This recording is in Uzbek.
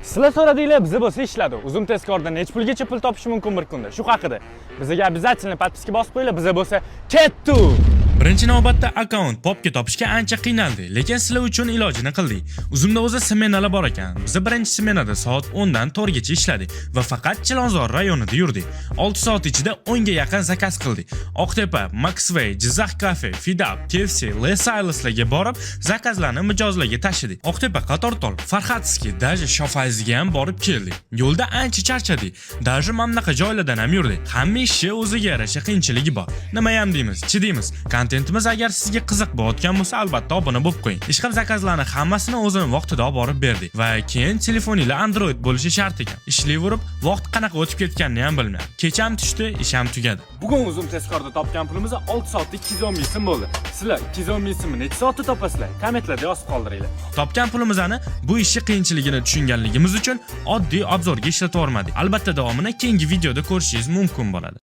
Sizlar so'radinglar, biza bo'lsa ishladi. Uzum tezkorda necha pulgacha pul topish mumkin bir kunda? Shu haqida. Bizga обязательно подписка bosib qo'yinglar, biza bo'lsa ketdi. Birinchi navbatda akkaunt popga topishga ancha qiynaldik, lekin sizlar uchun ilojini qildik. Uzumda o'zi smenalar bor ekan. Biz birinchi smenada soat 10 dan 4 gacha ishladik va faqat Chilonzor rayonida yurdik. 6 soat ichida 10 ga yaqin zakaz qildik. Oqtepa, Maxway, Jizzax kafe, Fidap, KFC, Les Sileslarga borib, zakazlarni mijozlarga tashidik. Oqtepa, Qatortol, Farhadskiy, даже Shofayziga ham borib keldik. Yo'lda ancha charchadik. Даже mana bunaqa joylardan ham yurdik. Hamma ishi o'ziga yarasha qiyinchiligi bor. Nima ham deymiz, chidaymiz. Kontentimiz agar sizga qiziq bo'layotgan bo'lsa, albatta obuna bo'lib qo'ying. Ishqilib, zakazlarni hammasini o'zini vaqtida olib borib berdik va keyin telefoninglar Android bo'lishi shart ekan. Ishlayverib, vaqt qanaqa o'tib ketganini ham bilmayman. Kecham tushdi, ish ham tugadi. Bugun Uzum tezkorda topgan pulimiz 6 soatda 210 ming so'm bo'ldi. Sizlar 210 ming so'mni necha soatda topasizlar? Kommentlarda yozib qoldiringlar. Topgan pulimizni bu ishi qiyinchiligini tushunganligimiz uchun oddiy обзор ga ishlatib yubormadik. Albatta, davomini keyingi videoda ko'rishingiz mumkin bo'ladi.